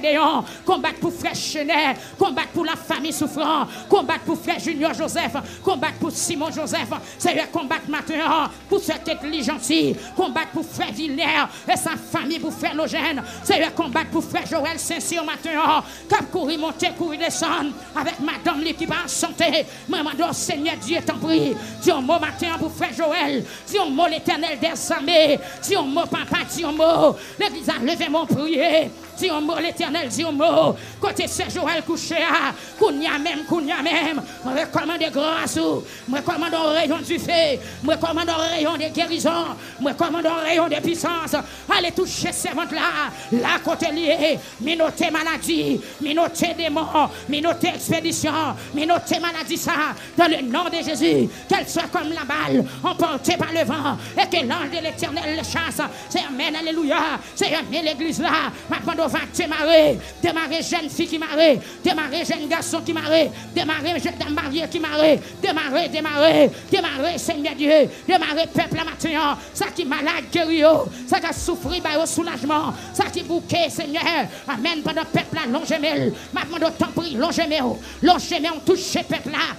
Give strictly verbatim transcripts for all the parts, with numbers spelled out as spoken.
Léon, konbat pou frè Chenè, konbat pou lafanmi Soufran, konbat pou frè Junior Joseph, konbat pou Simon Joseph. Senyè, konbat maten an pou sè Tèt Li Janti, konbat pou frè Vilnè e sa fanmi, pou frè Lojèn. Senyè, konbat pou frè Joël Sensir maten an, k ap kouri monte, kouri desann avèk madanm li ki pa an sante. Mwen mande w, Senyè Dye, tanpri, di yon mo maten an pou frè Joël. Di yon mo, Letènèl dèzame. Di yon mo, papa, di yon mo. Legliz la, leve men w, priye. Di yon mo, Letènèl, di yon mo. Kote sè Joël kouche a, kounye a menm, kounye a menm, mwen rekòmande gras ou. Mwen rekòmande yon reyon dife. Mwen rekòmande yon reyon de gerizon. Mwen rekòmande yon reyon de pisans. Ale touche sèvant la, la kote li ye. Minote maladi, minote demon, minote ekspedisyon, minote maladi sa, dans le nom de Jésus. Qu'elle soit comme la balle, emportée par le vent, et que l'ange de l'Éternel le chasse. Se amèn, alelouya. Senyè, men legliz la, m ap mande w va demare, demare jèn fi ki mare, demare jèn gason ki mare, demare jèn dam marye ki mare, demare, demare, demare, Senyè Dye, demare pèp la maten an, sa ki malad geri yo, sa k ap soufri ba yo soulajman, sa ki bouke, Senyè, amèn, pandan pèp la lonje men l, m ap mande w tanpri, lonje men w, lonje men w touche pèp la.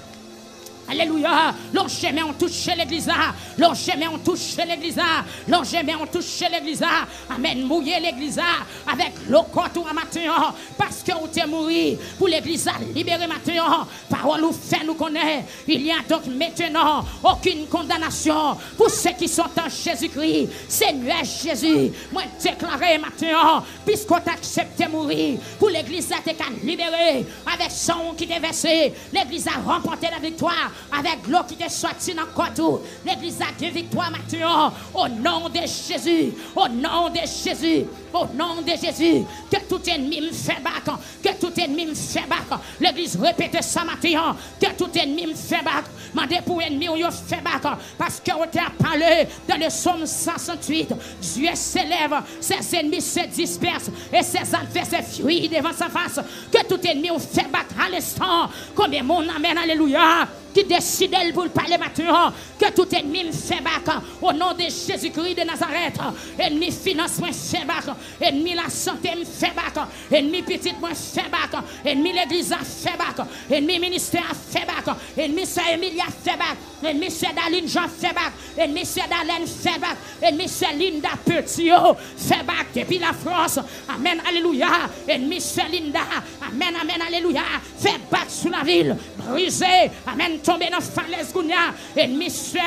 Alelouya. Lonje men w touche legliz la. Lonje men w touche legliz la. Lonje men w touche legliz la. Amèn. Mouye legliz la avèk dlo kòt ou a maten an. Paske ou te mouri pou legliz la libere maten an. Pawòl ou fè nou konnen, il n'y a donc maintenant aucune condamnation pour ceux qui sont en Jésus-Christ. Senyè Jezi, mwen deklare maten an, piske w t aksepte mouri pou legliz la te ka libere avèk san w ki te vèse, legliz la ranpòte laviktwa avèk dlo ki te sòti nan kòt ou. Legliz la gen viktwa maten an, o non de Jezi, o non de Jezi, o non de Jezi. Ke tout ènmi m fè bak, ke tout ènmi m fè bak. Legliz repete sa maten an, ke tout ènmi m fè bak. Mande pou ènmi w yo fè bak, paske w te ap pale dans le psaume soixante-huit, Dieu s'élève, ses ennemis se dispersent et ses adversaires fuient devant sa face. Ke tout ènmi w fè bak à l'instant. Konbyen moun, amèn, alelouya, ki deside l pou l pale maten an? Ke tout ènmi m fè bak, o non de Jezikri de Nazarèt. Ènmi finans mwen fè bak, ènmi lasante m fè bak, ènmi pitit mwen fè bak, ènmi legliz la fè bak, ènmi ministè a fè bak, ènmi sè Emilia fè bak, ènmi sè Dalin Jan fè bak, ènmi sè Dalèn fè bak, ènmi sè Linda Petit yo fè bak depi Lafrans. Amèn, alelouya. Ènmi sè Linda, amèn, amèn, alelouya, fè bak sou lavi l, brize. Amèn, tonbe nan falèz kounye a. Ènmi sè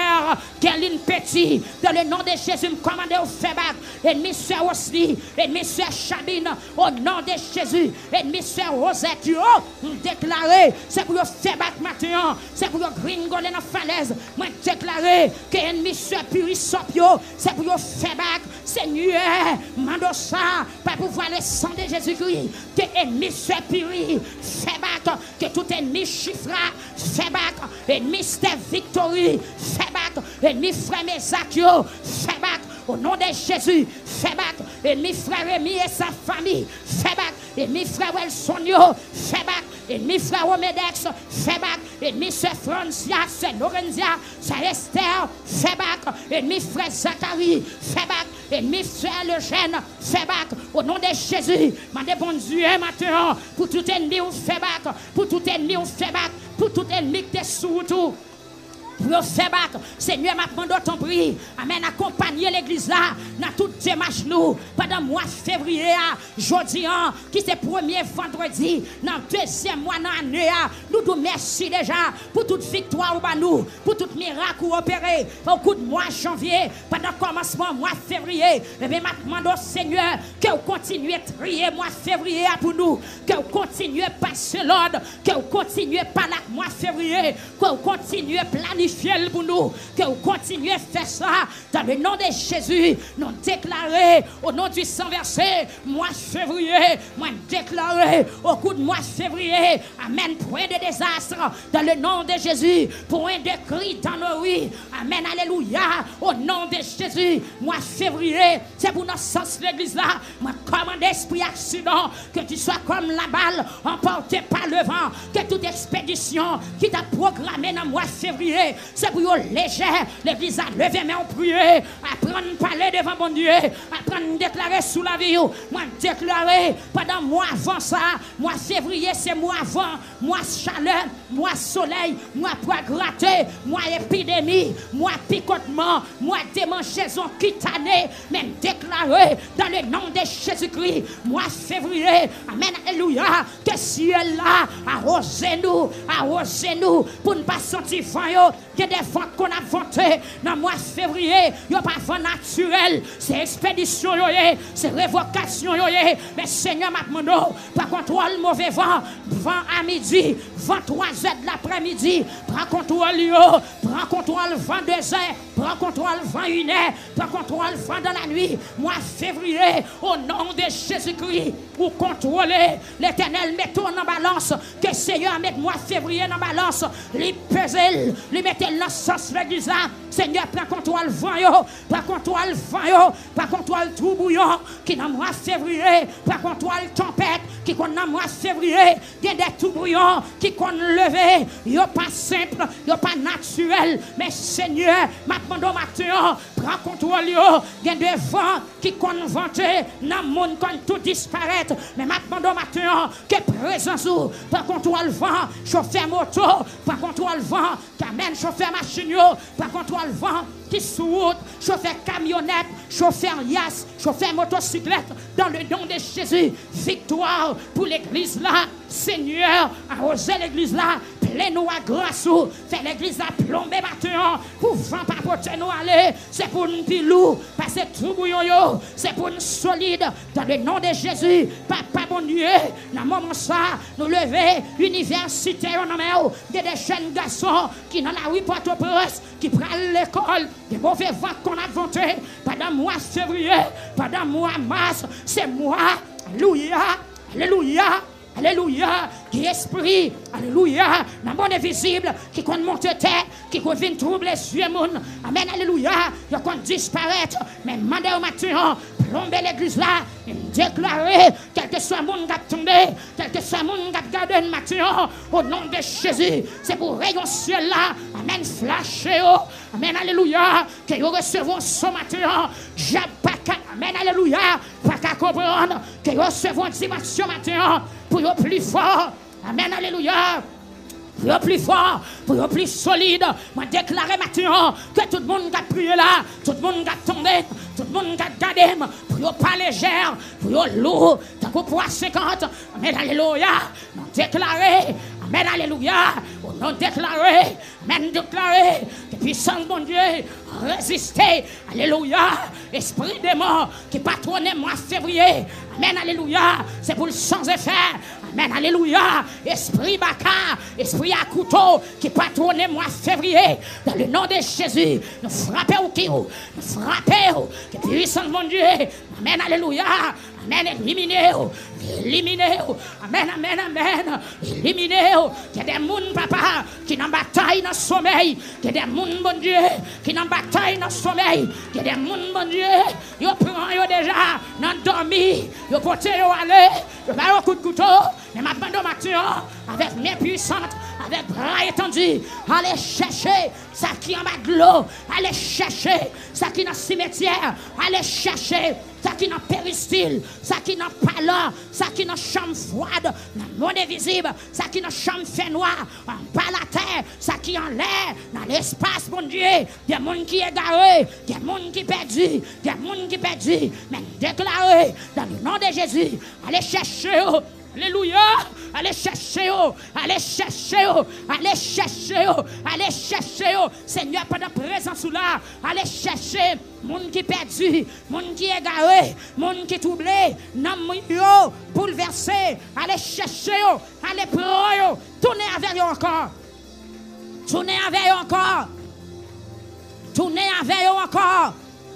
Kerline Petit, dans le nom de Jésus, m kòmande w fè bak. Ènmi sè Rosely, ènmi sè Chabine, o non de Jezi, ènmi sè Rosette yo, m deklare, se pou yo fè bak maten an, se pou yo gringole nan falèz. Mwen deklare ke ènmi sè Piri Sòp yo, se pou yo fè bak. Senyè, mande w sa, pa pouvwa le san de Jezikri, ke ènmi sè Piri fè bak, ke tout ènmi Chifra fè bak, ènmi sè Victory fè bak, ènmi frè Mezak yo fè bak, o non de Jezi, fè bak, ènmi frè Remy e sa fanmi fè bak, ènmi frè Welson yo fè bak, ènmi frè Romedex fè bak, ènmi sè Francia, sè Lorenza, sè Esther fè bak, ènmi frè Zakari fè bak, ènmi sè Lejèn fè bak, o non de Jezi. Mande Bondye maten an pou tout ènmi w fè bak, pou tout ènmi w fè bak, pou tout ènmi ki te sou wout ou, pou yo fè bak. Senyè, m ap mande w tanpri, amèn, akonpanye legliz la nan tout demach nou pandan mwa fevriye a. Jodi an, ki se premye vandredi nan dezyèm mwa nan ane a, nou di w mèsi deja pou tout viktwa ou ba nou, pou tout mirak ou opere o kou d mwa janvye, pandan kòmansman mwa fevriye. Ebyen, m ap mande w, Senyè, ke w kontinye triye mwa fevriye a pou nou, ke w kontinye pase lòd, ke w kontinye pale ak mwa fevriye, ke w kontinye planifye l pou nou, ke w kontinye fè sa. Dans le nom de Jésus, nou deklare, o non di san vèse, mwa fevriye, mwen deklare, o kou d mwa fevriye, amèn, point de désastre, dans le nom de Jésus, point de cri dans nos rues, amèn, alelouya, o non de Jezi. Mwa fevriye, se pou nan sans legliz la, mwen kòmande espri aksidan, que tu sois comme la balle emportée par le vent, ke tout ekspedisyon ki t ap pwograme nan mwa fevriye, Se pou yo lejè. Legliz la, leve men w priye. Aprann pale devan Bondye. Aprann deklare sou lavi w. Mwen deklare pandan mwa avan sa, mwa fevriye se mwa van, mwa chalè, mwa solèy, mwa pwa grate, mwa epidemi, mwa pikotman, mwa demanjezon kitane. Men m deklare dans le nom de Jésus-Christ, mwa fevriye, amèn, alelouya, ke syèl la awoze nou, awoze nou, pou n pa santi van yo. Gen de van k konn ap vante nan mwa fevriye, yo pa van natirèl, se ekspedisyon yo ye, se revokasyon yo ye. Men Senyè, m ap mande w, pran kontwòl move van, van a midi, van twa zè de laprèmidi, pran kontwòl yo, pran kontwòl van de zè, pran kontwòl van inè, pran kontwòl van dan lannuit. Mwa fevriye, o non de Jezikri, ou kontwole. Letènèl, mete w nan balans. Ke Senyè a met mwa fevriye nan balans. Li peze l, li mete l nan sans legliz la. Senyè, pran kontwòl van yo, pran kontwòl van yo, pran kontwòl toubouyon ki nan mwa fevriye, pran kontwòl tanpèt ki konn nan mwa fevriye. Gen de toubouyon ki konn leve, yo pa senp, yo pa natirèl. Men Senyè, m ap mande w maten an, pran kontwòl yo. Gen de van ki konn vante, nanm moun konn tou disparèt. Men m ap mande w maten an, ke prezans ou pran kontwòl van. Chofè moto, pran kontwòl van. Amèn, chofè machin yo, pran kontwòl van ki sou wout. Chofè kamyonèt, chofè yas, chofè motosiklèt, dans le nom de Jésus, viktwa pou legliz la. Senyè, awoze legliz la, plen nou a gras ou, fè legliz la plonbe maten an, pou van pa pote nou ale. Se pou n pi lou pase toubouyon yo, se pou n solid, dans le nom de Jésus, Papa Bondye. Nan moman sa, nou leve inivèsitè yo nan men w. Gen de jèn gason ki nan lari Pòtoprens, ki pral lekòl. Gen move van k konn ap vante pandan mwa fevriye, pandan mwa mas, se mwa, alelouya, alelouya, alelouya, ki espri, alelouya, nan monn envizib, ki konn monte tè, ki konn vin twouble zye moun. Amèn, alelouya, yo konn disparèt. Men m mande w maten an, plonbe legliz la, e m deklare, kèlkeswa moun k ap tande, kèlkeswa moun k ap gade n maten an, o non de Jezi, se pou reyon syèl la, amèn, flache yo. Amèn, alelouya. Ke yo resevwa yon son maten an, dyab pa ka, amèn, alelouya, pa ka konprann. Ke yo resevwa yon dimansyon maten an, pou yo pli fò. Amèn, alelouya. Pou yo pli fò, pou yo pli solid. Mwen deklare maten an, ke tout moun k ap priye la, tout moun k ap tande m, tout moun k ap gade m, pou yo pa lejè, pou yo lou, tankou pwa senkant. Amèn, alelouya. Mwen deklare, amèn, alelouya. O non deklare, amèn, deklare, ke pwisans Bondye reziste, alelouya, espri demon ki patwonnen mwa fevriye, amèn, alelouya, se pou l san efè, amèn, alelouya, espri baka, espri a kouto ki patwonnen mwa fevriye, dans le nom de Jésus, nou frape w kiw, nou frape w, ke pwisans Bondye, amèn, alelouya, amèn, elimine yo, elimine yo. Amèn, amèn, amèn. Elimine yo. Gen de moun, papa, ki nan batay nan somèy. Gen de moun, Bondye, ki nan batay nan somèy. Gen de moun, Bondye, yo pran yo deja nan dòmi. Yo pote yo ale. Yo ba yo kout kouto. Men m ap mande w maten an, avèk men pwisant, avèk bra etandi, ale chèche sa ki anba dlo. Ale chèche sa ki nan simetyè. Ale chèche sa ki nan peristil, sa ki nan palò, sa ki nan chanm fwad, nan monn envizib, sa ki nan chanm fènwa, anba latè, sa ki anlè, nan lespas, Bondye, gen moun ki egare, gen moun ki pèdi, gen moun ki pèdi, men deklare, dans le nom de Jésus, ale chèche yo, alelouya, ale chèche yo, ale chèche yo, ale chèche yo, ale chèche yo, Senyè, pandan prezans ou la, ale chèche moun ki pèdi, moun ki egare, moun ki twouble, nanm yo boulvèse, ale chèche yo, ale pran yo, tounen avè yo ankò. Tounen avè yo ankò. Tounen avè yo ankò.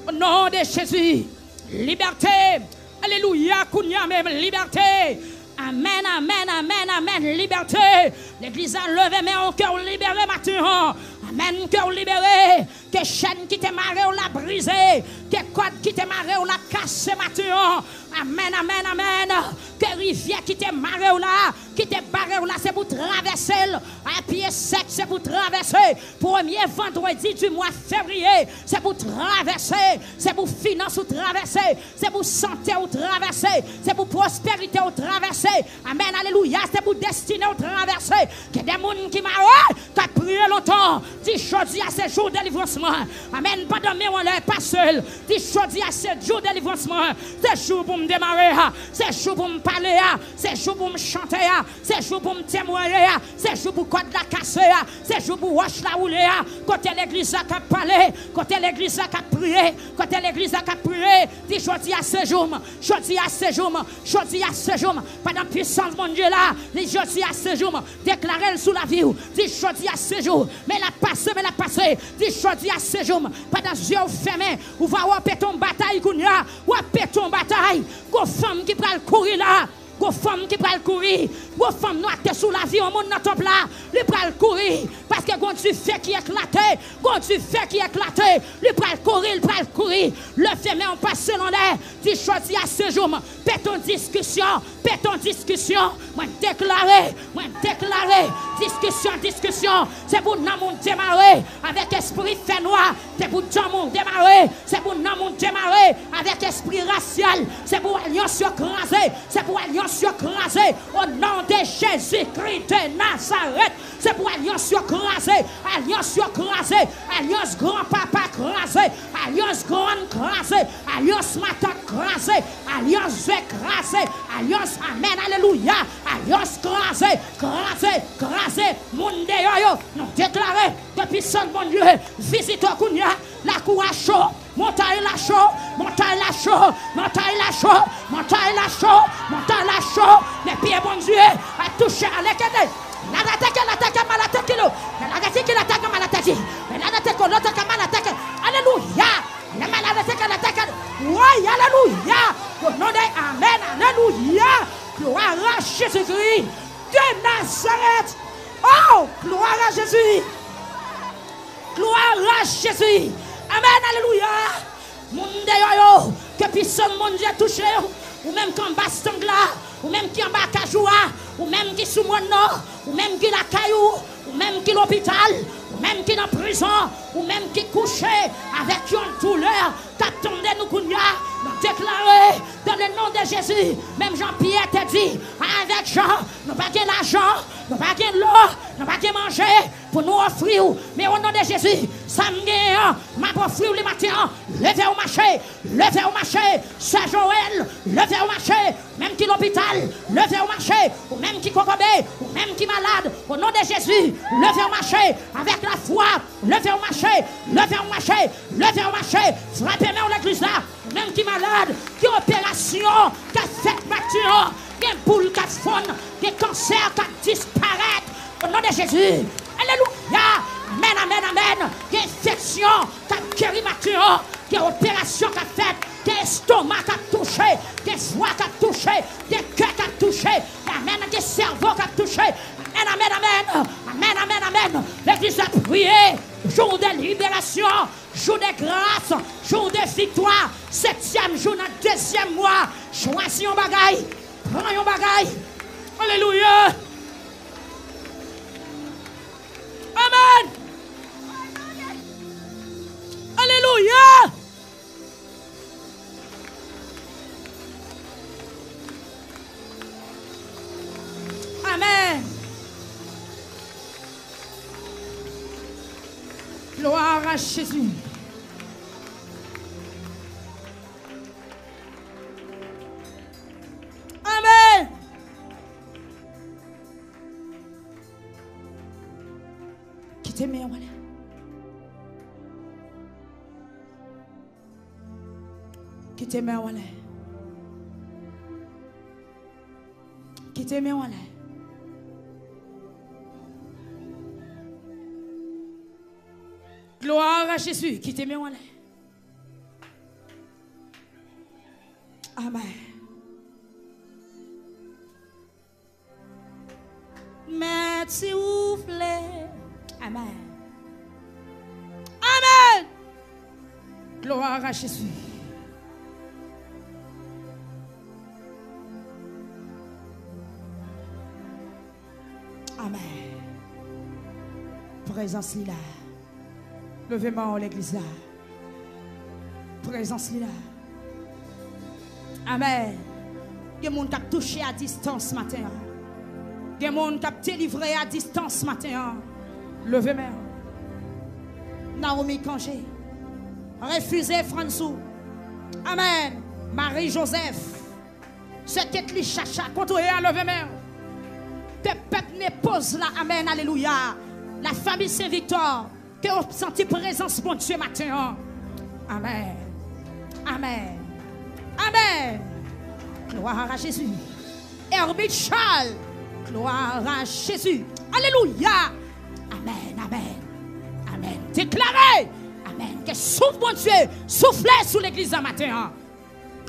O non de Jezi. Libète. Alelouya, kounye a menm, libète. Amèn, amèn, amèn, amèn. Libète. Legliz la, leve men w, ke w libere maten an. Amèn, ke w libere, ke chèn ki te mare w la brize, ke kòd ki te mare w la kase maten an. Amèn, amèn, amèn. Ke rivyè ki te mare w la, ki te bare w la, se pou travèse l. A pye sèk, se pou travèse. Premye vandredi di mwa fevriye, se pou travèse. Se pou finans ou travèse. Se pou sante ou travèse. Se pou pwosperite ou travèse. Amèn, alelouya. Se pou destine ou travèse. Gen de moun ki mare, k ap priye lontan. Di, jodi a se jou delivrans mwen. Amèn. Pandan men w anlè, pase l. Di, jodi a se jou delivrans mwen. Se jou pou m demare a. Se jou pou m pale a. Se jou pou m chante a. Se jou pou m temwaye a. Se jou pou kòd la kase a. Se jou pou wòch la woule a. Kote legliz la k ap pale. Kote legliz la k ap priye. Kote legliz la k ap priye. Di, jodi a se jou m. Jodi a se jou m. Jodi a se jou m. Pandan pwisans Bondye la, li, jodi a se jou m. Deklare l sou lavi w. Di, jodi a se jou. Men l ap pase, men l ap pase. Di, jodi a se jou m. Pandan zye w fèmen, ou va wè w pete yon batay kounye a. W ap pete yon batay. Gon fanm ki pral kouri la. Gon fanm ki pral kouri. Gon fanm nwa te sou lavi yon moun nan tanp la. Li pral kouri. Paske gon dife ki eklate. Gon dife ki eklate. Li pral kouri, li pral kouri. Leve men w, pase l anlè. Di, jodi a se jou m. Pete yon diskisyon. Pete yon diskisyon. Mwen deklare. Mwen deklare. Diskisyon, diskisyon. Se pou nanm ou demare avèk espri fènwa. Se pou nanm ou demare. Se pou nanm ou demare avèk espri rasyal. Se pou alyans yo kraze. Se pou alyans yo kraze. O non de Jezikri de Nazarèt. Se pou alyans yo kraze. Alyans yo kraze. Alyans granpapa kraze. Alyans grann kraze. Alyans matant kraze. Alyans ze kraze. Alyans, amèn, alelouya. Alyans kraze. Kraze. Kraze. Moun deyò yo. Nou deklare ke pwisans Bondye vizite w kounye a. Lakou a cho. Montay la cho, montay la cho, montay la cho, montay la cho, montay la cho. Men pye Bondye ap touche alekede. Ladateke, lateke, malateke lo. Ladateke, lateke, malateke. Ladateke, loteke, malateke. Alelouya. Lamanadeteke, lateke. Woy, alelouya. O non de, amèn, alelouya. Gloire à Jésus-Christ de Nazareth. Oh, gloire à Jésus. Gloire à Jésus. Amèn, alelouya. Moun deyò yo, ke pwisans Bondye touche w. Ou menm ki anba estang la, ou menm ki anba kajou a, ou menm ki sou mòn nan, ou menm ki lakay ou, ou menm ki lopital, ou menm ki nan prizon, ou menm ki kouche avèk yon doulè k ap tande nou kounye a, nou deklare, dans le nom de Jésus, menm jan Pyè te di avèk Jan, nou pa gen lajan, nou pa gen lò, nou pa gen manje, pou nou ofri w. Men o non de Jezi, sa m genyen an, m ap ofri w li maten an. Leve w mache, leve w mache. Sè Joël, leve w mache. Menm ki lopital, leve w mache. Ou menm ki kokobe, ou menm ki malad, o non de Jezi, leve w mache. Avèk lafwa, leve w mache, leve w mache, leve w mache. Frape men w legliz la. Ou menm ki malad, gen operasyon k ap fèt maten an, gen boul k ap fonn, gen kansè k ap disparèt. O non de Jezi. Alelouya. Amèn, amèn, amèn. Gen enfeksyon k ap geri maten an, gen operasyon k ap fèt, gen estoma k ap touche, gen vwa k ap touche, gen kè k ap touche. Amèn, gen sèvo k ap touche. Amèn, amèn, amèn. Amèn, amèn, amèn. Legliz la priye. Jou de liberasyon. Jou de gras, jou de viktwa. Setyèm jou nan dezyèm mwa. Chwazi yon bagay. Pran yon bagay. Alelouya. Amèn. Alelouya. Amèn. Gloire à Jésus. Amèn. Kite men w anlè. Kite men w anlè. Kite men w anlè. Gloire à Jésus. Kite men w anlè. Amèn. Mèt, si ou vle. Amèn. Gloire à Jésus. Amèn. Prezans li la. Leve men w, legliz la. Prezans li la. Amèn. Gen moun k ap touche a distans maten an. Gen moun k ap delivre a distans maten an. Leve men w. Naomi Cangé. Refize Franzou. Amèn. Marie Joseph. Sè Ketly Chacha. Kontwè a, leve men w. Ke pèp Nepoz la. Amèn. Alelouya. La famille Saint Victor. Ke w santi prezans Bondye maten an. Amèn. Amèn. Amèn. Gloire à Jésus. Hermit Charles. Gloire à Jésus. Alelouya. Amèn. Amèn. Amèn. Deklare. Amèn. Ke souf Bondye soufle sou legliz la maten an.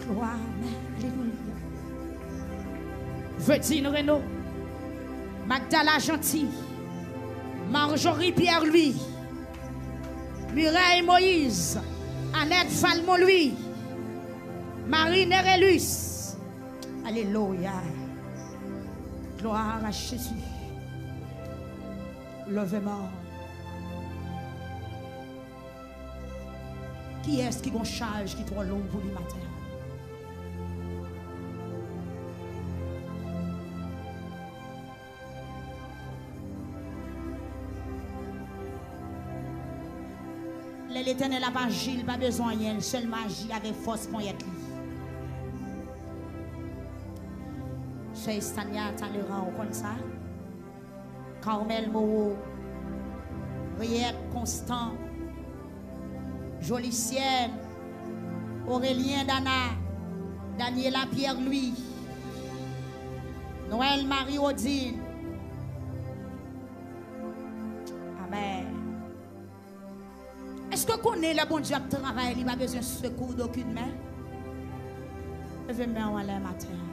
Gloire, amèn, alelouya. Vedine Renaud, Magdala Gentil, Marjorie Pierre Louis, Mireille Moïse, Annette Valmont Louis, Marie Nérelus. Alelouya. Gloire à Jésus. Leve men w. Kiyès ki gon chaj ki twò lou pou li maten an? Lè Letènèl ap aji, li pa bezwen anyen, li sèlman aji avèk fòs ponyèt li. Sè Estania Talleyrand, ou konn sa? Carmel Moreau, Riette Constant, Jolicienne, Aurélien Dana, Daniela Pierre Louis, Noël Marie Odine. Amèn. Èske w konnen lè Bondye ap travay, li pa bezwen sekou d'aucune main? Leve men w anlè maten an.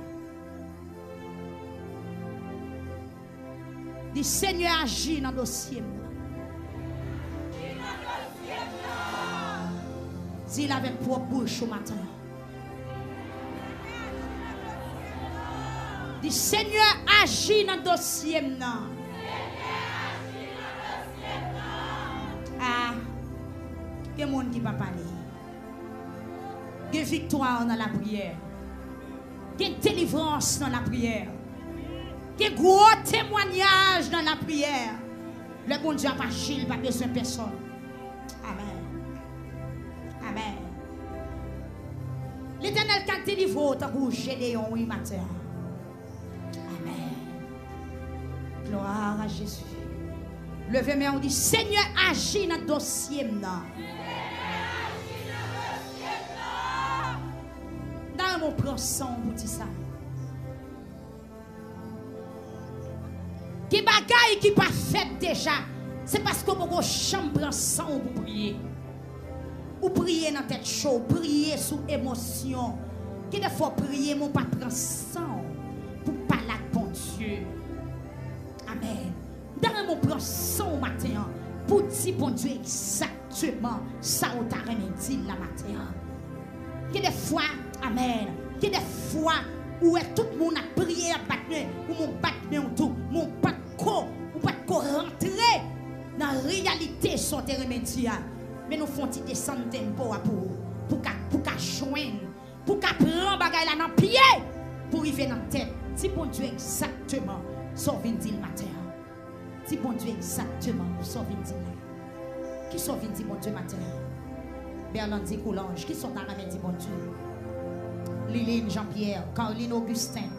Di, Senyè, aji nan dosye m nan. Di l avèk pwòp bouch ou maten an. Di, Senyè, aji nan dosye m nan. Ah, gen moun ki pa pale. Gen viktwa nan lapriyè. Gen delivrans nan lapriyè. Gen gwo temwayaj nan lapriyè. Lè Bondye ap aji, li pa bezwen pèsonn. Amèn. Amèn. Letènèl ka delivre w tankou Jedeyon, wi, maten an. Amèn. Gloire à Jésus. Leve men w, di, Senyè, aji nan dosye m nan. M ta renmen w pran san w pou di sa. Gen bagay ki pa fèt deja, se paske w poko janm pran san w pou priye. Ou priye nan tèt cho, ou priye sou emosyon. Gen de fwa w priye, men w pa pran san w pou pale ak Bondye. Amèn. M ta renmen w pran san w maten an pou w di Bondye egzakteman sa w ta renmen di l la maten an. Gen de fwa, amèn, gen de fwa ou wè tout moun ap priye, ap bat men, ou menm w bat men w tou, men w pa t ko, ou pa t ko rantre nan reyalite sa w te renmen di a. Men nou fè yon ti desann tempo a pou, pou ka, pou ka jwenn, pou ka pran bagay la nan pye, pou rive nan tèt. Di Bondye egzakteman sa w vin di l maten an. Di Bondye egzakteman sa w vin di la. Kisa w vin di Bondye maten an? Berlandy Coulanges, kisa w ta renmen di Bondye? Liline Jean Pierre, Carline Augustin,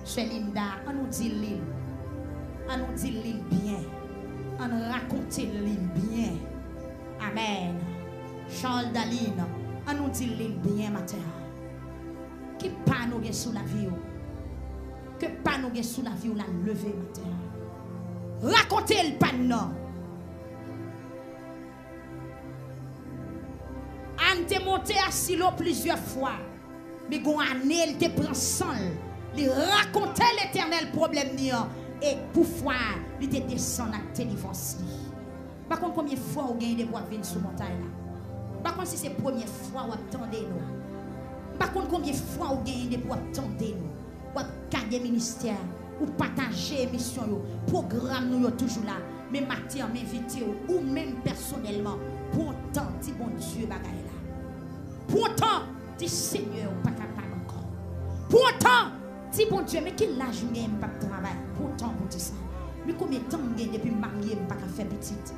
Sè Linda, ann nou di l li. Ann nou di l li byen. Ann rakonte l li byen. Amèn. Charles Daline, ann nou di l li byen maten an. Ki pa nou gen sou lavi w? Ke pa nou gen sou lavi w la leve maten an. Rakonte l pa n nan. Ann te monte a Silo plizyè fwa, men gon ane l te pran san l, li rakonte Letènèl pwoblèm li an, e pou fwa a, li te desann ak delivrans li. M pa konn konbyen fwa w genyen depi w ap vin sou montay la. M pa konn si se premye fwa w ap tande nou. M pa konn konbyen fwa w genyen depi w ap tande nou. W ap gade ministè, ou pataje emisyon yo, pwogram nou yo toujou la. Men maten an, m envite w, ou menm pèsonèlman, pran tan di Bondye bagay la. Pran tan di Senyè, ou pa kapab ankò. Pran tan di Bondye, men ki laj m genyen m p ap travay? Pran tan pou di sa. Men konbyen tan m gen depi m marye m pa ka fè pitit?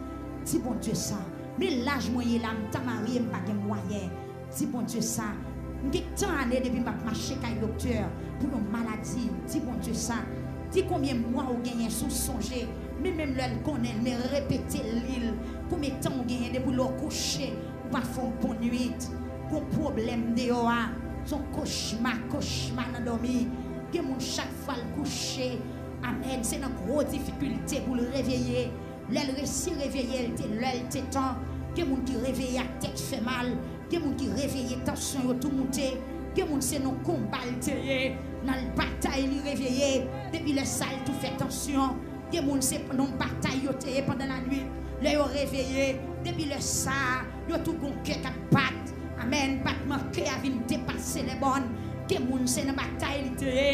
Di Bondye sa. Men laj mwen ye la, m ta marye m pa gen mwayen. Di Bondye sa. M gen tan ane depi m ap mache kay doktè pou yon maladi. Di Bondye sa. Di konbyen mwa ou genyen si w sonje. Men menm lè l konnen l, men repete l, li l. Konbyen tan ou genyen depi lè w kouche, ou pa fè yon bon nwit? Gon pwoblèm deyò a. Se yon kochma, kochma nan dòmi. Gen moun chak fwa l kouche, amèn, se nan gwo difikilte pou l reveye. Lè l resi reveye, l te lè l te tan. Gen moun ki reveye ak tèt fè mal. Gen moun ki reveye, tansyon yo tou moute. Gen moun se nan konba l te ye, nan batay li reveye. Depi lè sa l tou fè tansyon. Gen moun se nan batay yo te ye pandan lanwit. Lè yo reveye, depi lè sa a, yo tou gon kè k ap bat. Amèn. Batman kè a vin depase lèbòn. Gen moun se nan batay li te ye.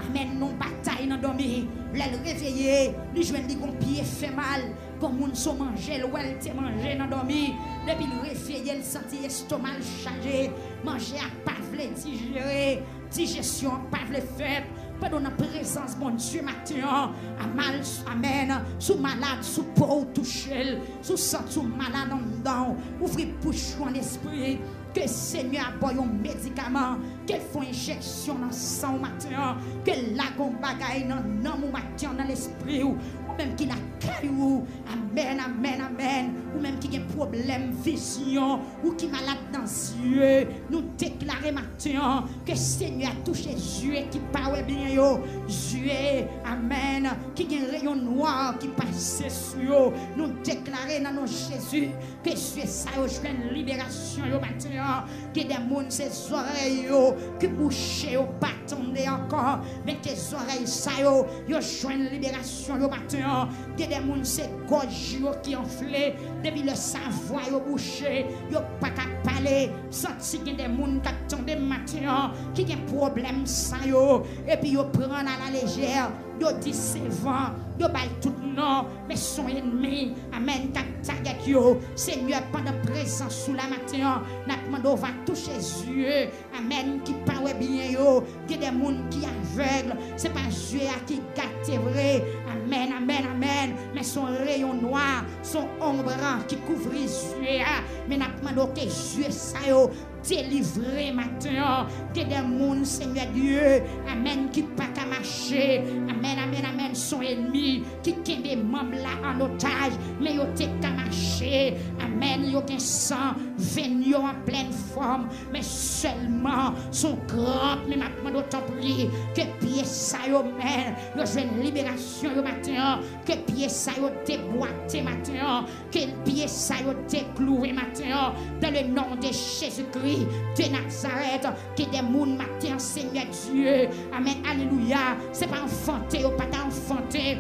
Amèn. Nan batay nan dòmi. Lè l reveye, li jwenn li gon pye fè mal. Gon moun se yon manje l wè l te manje nan dòmi. Depi l reveye, l santi estoma l chaje. Manje a pa vle dijere. Dijesyon an pa vle fèt. Pandan w nan prezans Bondye maten an, amal, amèn, si w malad, si w po w touche l, si w santi w malad anndan w, ouvri bouch ou an lespri, ke Senyè a ba w yon medikaman, ke l fè yon enjeksyon nan san w maten an, ke l lage yon bagay nan nanm ou maten an, nan lespri w, ou menm ki lakay ou, amèn, amèn, amèn, ou menm ki gen pwoblèm vizyon, ou ki malad nan zye, nou deklare maten an ke Senyè a touche zye ki pa wè byen yo, zye, amèn, ki gen reyon nwa ki pase sou yo. Nou deklare nan non Jezi ke zye sa yo jwenn liberasyon yo maten an. Gen de moun se zòrèy yo ki bouche, yo pa tande ankò, men ke zòrèy sa yo, yo jwenn liberasyon yo maten an. Gen de moun se gòj yo ki anfle. Depi lè sa, vwa yo bouche, yo pa ka pale. Santi gen de moun k ap tande m maten an ki gen pwoblèm sa yo, epi yo pran l alalejè. Yo di se van, yo bay tout non, men se yon ènmi, amèn, k ap tagèt yo. Senyè, pandan prezans ou la maten an, n ap mande w va touche zye, amèn, ki pa wè byen yo. Gen de moun ki avèg, se pa zye a ki gate vre. Amèn, amèn, amèn. Men se yon reyon nwa, se yon onbran ki kouvri zye a. Men n ap mande w ke zye sa yo delivre maten an. Gen de moun, Senyè Dye, amèn, ki pa ka mache. Amèn, amèn, amèn. Se yon ènmi ki kenbe manm la an otaj, men yo te ka mache. Amèn. Yo gen san, venn yo an plèn fòm, men sèlman se yon kranp. Men m ap mande w, tanpri, ke pye sa yo, men yo jwenn liberasyon yo maten an, ke pye sa yo debwate maten an, ke pye sa yo deklouwe maten an, dans le nom de Jésus-Christ de Nazareth. Gen de moun maten an, Senyè Dye, amèn, alelouya, se pa anfante yo pa ta anfante,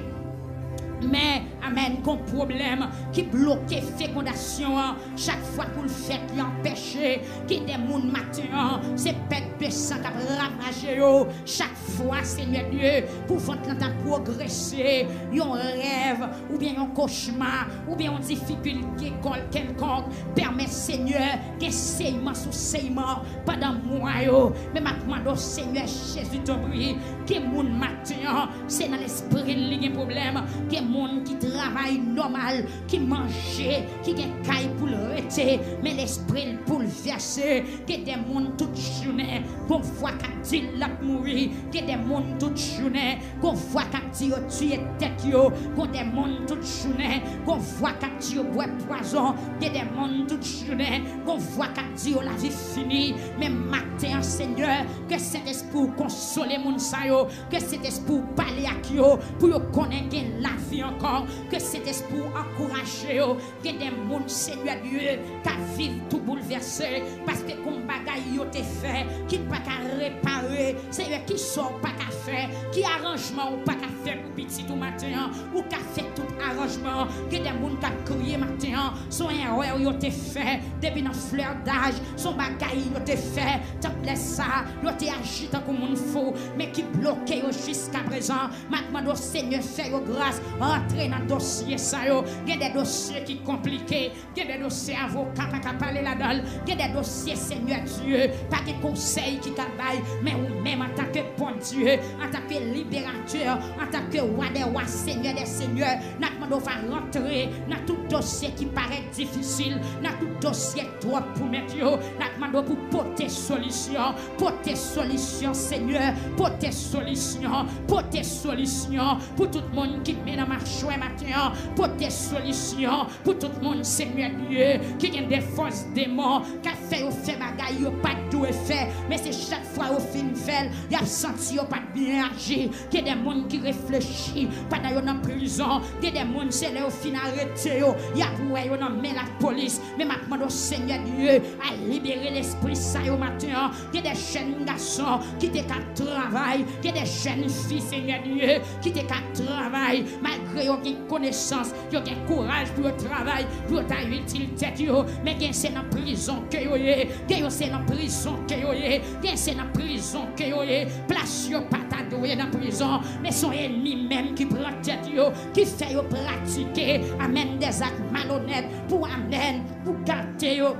men, amèn, gon pwoblèm ki bloke fekondasyon an. Chak fwa pou l fèt, li anpeche. Gen de moun maten an, se pèt de san k ap ravaje yo. Chak fwa, Senyè Dye, pou vant lan ta pwogrese, yon rèv oubyen yon kochma, oubyen yon difikilte kèlkonk, pèmèt, Senyè, gen seyman sou seyman pandan mwa yo. Men m ap mande w, Senyè Jezi, tanpri, gen moun maten an, se nan lespri l li gen pwoblèm. Gen moun ki travay nòmal, ki manje, ki gen kay pou l rete, men lespri l boulvèse. Gen de moun tout jounen, gon vwa k ap di l l ap mouri. Gen de moun tout jounen, gon vwa k ap di yo tiye tèt yo. Gon de moun tout jounen, gon vwa k ap di yo bwè pwazon. Gen de moun tout jounen, gon vwa k ap di yo lavi fini. Men maten an, Senyè, ke Sentespri w konsole moun sa yo, ke Sentespri w pale ak yo, pou yo konnen gen lavi ankò, ke Sentespri w ankouraje yo. Gen de moun, Senyè Dye, k ap viv tou boulvèse, paske gon bagay yo te fè ki pa ka repare. Senyè, kisa w pa ka fè? Ki aranjman w pa ka fè pou pitit ou maten an, ou ka fè tout aranjman. Gen de moun k ap kriye maten an, se yon erè yo te fè depi nan flè daj, se yon bagay yo te fè tank lè sa, yo te aji tankou moun fou, men ki bloke yo jiskaprezan. M ap mande w, Senyè, fè yo gras, rantre nan dosye sa yo. Gen de dosye ki konplike, gen de dosye avoka pa ka pale ladan l, gen de dosye, Senyè Dye, pa gen konsèy ki ka bay, men ou menm antanke Bondye, antanke liberatè, antanke wa dè wa, Senyè dè senyè, n ap mande w va rantre nan tout dosye ki parèt difisil, nan tout dosye twòp pou mèt yo, n ap mande w pou pote solisyon, pote solisyon, Senyè, pote solisyon, pote solisyon pou tout moun ki men nan machwè maten an, pote solisyon pou tout moun, Senyè Dye, ki gen de fòs demon k ap fè yo fè bagay yo pa t dwe fè, men se chak fwa yo fin fè l, y ap santi yo pa t byen aji. Gen de moun ki reflechi pandan yo nan prizon, gen de moun se lè yo fin arete yo, y ap wè yo nan men lapolis. Men m ap mande w, Senyè Dye, al libere lespri sa yo maten an. Gen de jèn gason ki te ka travay, gen de jèn fi, Senyè Dye, ki te ka travay, malgre yo gen konesans, yo gen kouraj pou yo travay, pou yo ta itil tèt yo, men gen se nan prizon ke yo ye, gen yo se nan prizon ke yo ye, gen se nan prizon ke yo ye, plas yo pa ta dwe nan prizon, men se yon enmi menm ki pran tèt yo, ki fè yo pratike, amèn, dèzak malonèt, pou amèn, pou gate yo,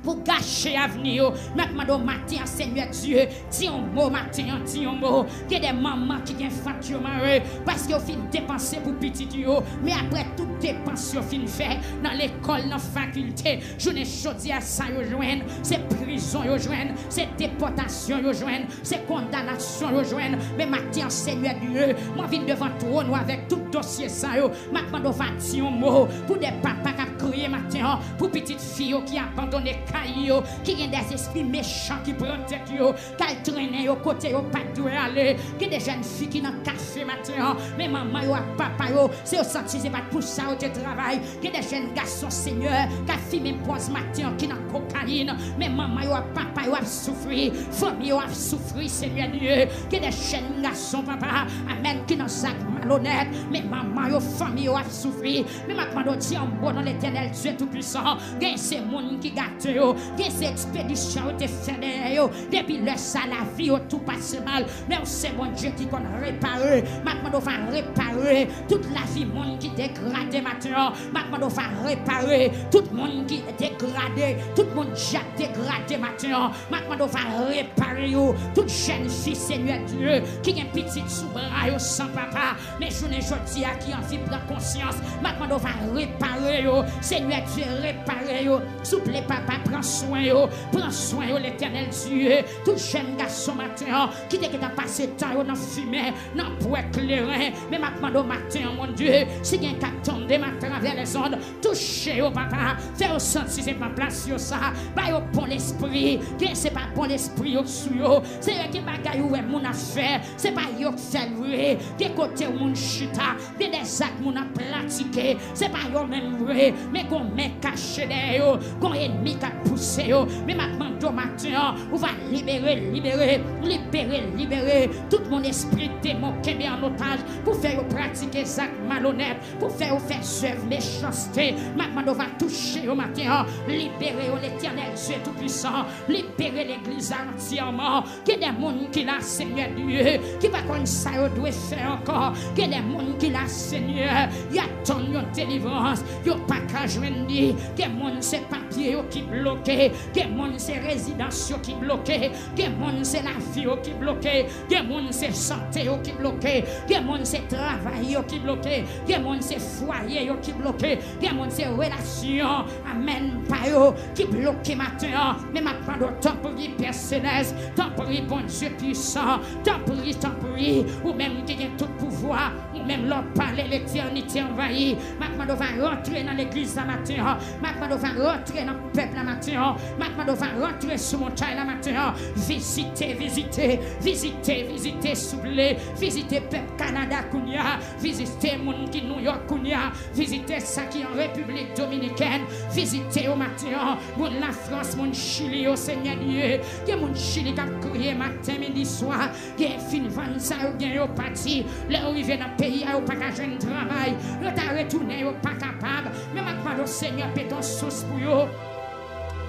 pou gache avni yo. M ap mande w maten an, Senyè Dye, di yon mo maten an, di yon mo. Gen de manman ki gen vant yo mare, paske yo fin depanse pou pitit yo, men apre tout depans yo fin fè, nan lekòl, nan fakilte, jounen jodi a, sa yo jwenn, se prizon yo jwenn, se depòtasyon yo jwenn, se kondanasyon yo jwenn. Men maten an, Senyè Dye, mwen vin devan twòn ou avèk tout dosye sa yo. M ap mande w va di yon mo pou de papa k ap kriye maten an, pou pitit fi yo ki abandone kay yo, ki gen de zespri mechan ki pran tèt yo, k al trennen yo kote yo pa t dwe ale. Gen de jèn fi ki nan kafe maten an, men manman yo ak papa yo, se yo santi se pa t pou sa yo te travay. Gen de jèn gason, Senyè, k ap fimen pòz maten an, ki nan kokayin, men manman yo ak papa yo ap soufri, fanmi yo ap soufri, Senyè Dye. Gen de jèn gason, papa, amèn, ki nan zak malonèt, men manman yo, fanmi yo ap soufri. Men m ap mande w di yon mo nan Letènèl Dye Toupisan. Gen se moun ki gate yo, gen se ekspedisyon yo te fè dèyè yo. Depi lè sa, lavi yo tou pase mal. Men w se Bondye ki konn repare. M ap mande w va repare tout lavi moun ki degrade maten an. M ap mande w va repare tout moun ki degrade, tout moun dyab degrade maten an. M ap mande w va repare yo. Tout jèn fi, Senyè Dye, ki gen pitit sou bra yo san papa, men jounen jodi a ki anvi pran konsyans, m ap mande w va repare yo. Senyè Dye, repare yo. Souple, papa, pran swen yo. Pran swen yo, Letènèl Dye. Tout jèn gason maten an ki te gentan pase tan yo nan fimen, nan bwè kleren, men m ap mande w maten an, Bondye, si gen k ap tande m atravè lèzond, touche yo, papa. Fè yo santi se pa plas yo sa. Ba yo bon lespri. Gen se pa bon lespri yo sou yo. Se yo gen bagay ou wè moun ap fè. Se pa yo k fè l vre. Gen kote moun chita. Gen de zak moun ap pratike. Se pa yo menm vre. Men gon men kache dèyè yo. Gon enmi k ap pouse yo. Men m ap mande w maten an, ou va libere, libere, libere, libere tout moun espri demon kenbe an otaj pou fè yo pratike zak malonèt, pou fè yo fè zèv mechanste. M ap mande w va touche yo maten an. Libere yo, Letènèl Dye Toupisan. Libere legliz la antyèman. Gen de moun ki la, Senyè Dye, ki pa konn sa yo dwe fè ankò. Gen de moun ki la, Senyè, y ap tann yon delivrans. Yo pa ka jwenn li. Gen moun se papye yo ki bloke. Gen moun se rezidans yo ki bloke. Gen moun se lavi yo ki bloke. Gen moun se sante yo ki bloke. Gen moun se travay yo ki bloke. Gen moun se fwaye yo ki bloke. Gen moun se relasyon, amèn, pa yo ki bloke maten an. Men m ap mande w, tanpri, Pè Selès, tanpri, Bondye pwisan, tanpri, tanpri, ou menm ki gen tout pouvwa, ou menm lè w pale, letènite anvayi. M ap mande w va rantre nan legliz legliz la maten an. M ap mande w va rantre nan pèp la maten an. M ap mande w va rantre sou montay la maten an. Vizite, vizite, vizite, vizite, souple. Vizite pèp Kanada kounye a. Vizite moun ki Nouyòk kounye a. Vizite sa ki an Repiblik Dominikèn. Vizite yo maten an. Moun Lafrans, moun Chili yo, Senyè Dye. Gen moun Chili k ap kriye maten, midi, swa. Gen fin vann sa yo gen yo pati. Lè yo rive nan peyi a, yo pa ka jwenn travay. Yo ta retounen, yo pa kapab. Men m ap mande w, Senyè, pete yon sous pou yo.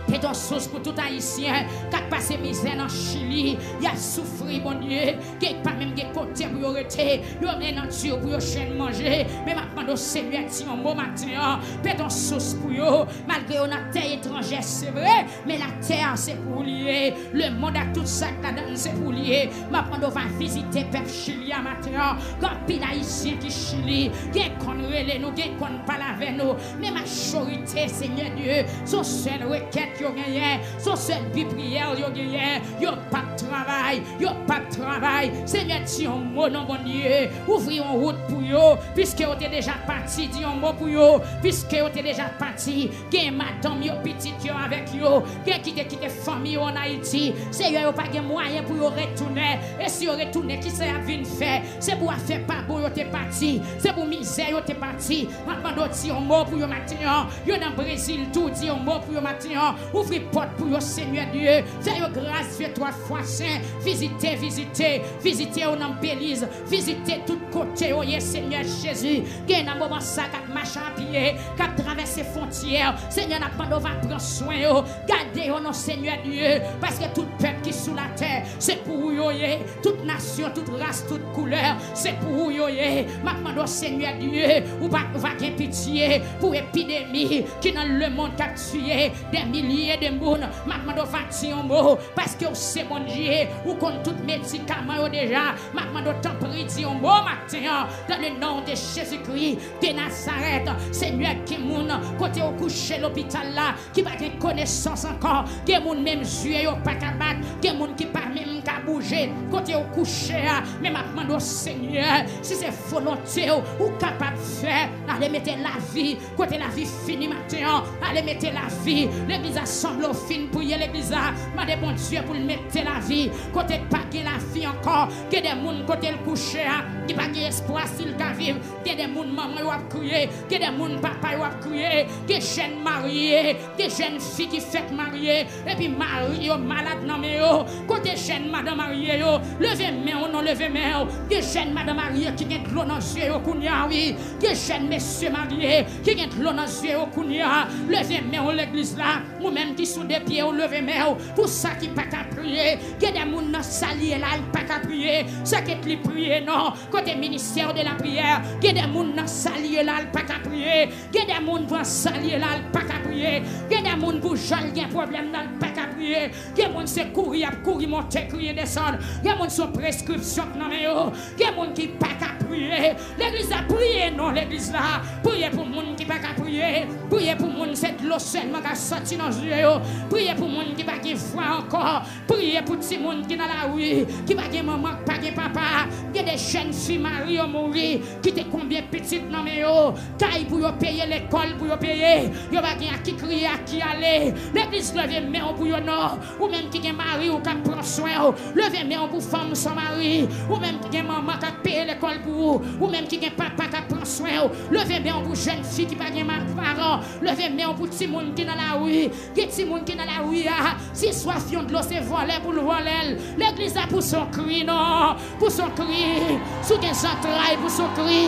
Pete yon sous pou tout Ayisyen k ap pase mizè nan Chili. Y ap soufri, Bondye. Gen pa menm gen kote pou yo rete. Yo men nan di yo pou yo jwenn manje. Men m ap mande w, Senyè, di yon mo maten an. Pete yon sous pou yo. Malgre yo nan tè etranjè, se vre. Men latè a se pou ou li ye. Lemonn ak tout sa k ladan l se pou li ye. M ap mande w va vizite pèp Chili a maten an. Gen anpil Ayisyen ki Chili. Gen konn rele nou, gen konn pale avè nou. Men majorite, Senyè Dye, se yon sèl rekèt yo genyen. Se yon sèl bi priyè yo genyen. Yo p ap travay. Yo p ap travay. Senyè, di yon mo non, Bondye. Ouvri yon wout pou yo. Piske yo te deja pati, di yon mo pou yo. Piske yo te deja pati. Gen madanm yo, pitit yo avèk yo. Gen ki te kite fanmi yo ann Ayiti. Senyè, yo pa gen mwayen pou yo retounen. E si yo retounen, kisa y ap vin fè? Se pou afè pa bon yo te pati. Se pou mizè yo te pati. M ap mande w di yon mo pou yo maten an. Yo nan Brezil tou, di yon mo pou yo maten an. Ouvri pòt pou yo, Senyè Dye. Fè yo gras, Dye twa fwa sen. Vizite, vizite, vizite yo nan Beliz. Vizite tout kote yo ye, Senyè Jezi. Gen nan moman sa k ap mache a pye, k ap travèse fwontyè. Senyè, n ap mande w va pran swen yo. Gade yo non, Senyè Dye, paske tout pèp ki sou latè, se pou ou yo ye. Tout nasyon, tout ras, tout koulè, se pou ou yo ye. M ap mande w, Senyè Dye, ou pa, ou va gen pitye pou epidemi ki nan lemonn k ap tiye dè milye de moun. M ap mande w va di yon mo, paske w se Bondye, ou konn tout medikaman yo deja. M ap mande w, tanpri, di yon mo maten an, dans le nom de Jésus-Christ de Nazareth. Senyè, gen moun kote yo kouche lopital la, ki pa gen konesans ankò. Gen moun menm zye yo pa ka bat. Gen moun ki pa menm ka bouje kote yo kouche a. Men m ap mande w, Senyè, si se volonte w, ou kapab fè. Ale mete lavi kote lavi fini maten an. Ale mete lavi. Legliz la sanble w fin priye legliz la. Mande Bondye pou l mete lavi kote pa gen lavi ankò. Gen de moun kote l kouche a, ki pa gen espwa si l ka viv. Gen de moun manman yo ap kriye. Gen de moun papa yo ap kriye. Gen jèn marye. Gen jèn fi ki fèk marye. Epi mari yo malad nan men yo. Kote jèn madan marye yo? Leve men w non, leve men w. Gen jèn madan marye ki gen dlo nan zye yo kounye a, wi. Gen jèn mesye marye ki gen dlo nan zye yo kounye a. Leve men w, legliz la. Ou menm ki sou de pye w, leve men w. Pou sa ki pa ka priye, gen de moun nan sa l ye la, l pa ka priye. Sa k li priye non. Kote ministè de la priyè, gen de moun nan sa l ye la, l pa ka priye. Gen de moun pran sa l ye la, l pa ka priye. Gen de moun pou jan l gen pwoblèm nan, l pa ka priye. Gen moun se kouri y ap kouri, monte kriye desann. Gen moun se yon preskripsyon k nan men yo. Gen moun ki pa ka priye. Legliz la, priye non, legliz la. Priye pou moun ki pa ka priye. Priye pou moun se dlo sèlman k ap soti nan zye yo. Priye pou moun ki pa gen vwa ankò. Priye pou timoun ki nan lari, ki pa gen manman, ki pa gen papa. Gen de jèn fi mari yo mouri, kite konbyen pitit nan men yo, kay pou yo peye, lekòl pou yo peye. Yo pa gen a ki kriye, a ki ale. Legliz, leve men w pou yo non. Ou menm ki gen mari w k ap pran swen w, leve men w pou fanm san mari. Ou menm ki gen manman k ap peye lekòl pou ou. Ou menm ki gen papa k ap pran swen w, leve men w pou jèn fi ki pa gen ma-, paran. Leve men w pou timoun ki nan lari. Gen timoun ki nan lari a, si swaf yon dlo, se vòlè pou l vòlè l. Legliz la, pouse yon kri non. Pouse yon kri. Si w gen zantray, pouse yon kri.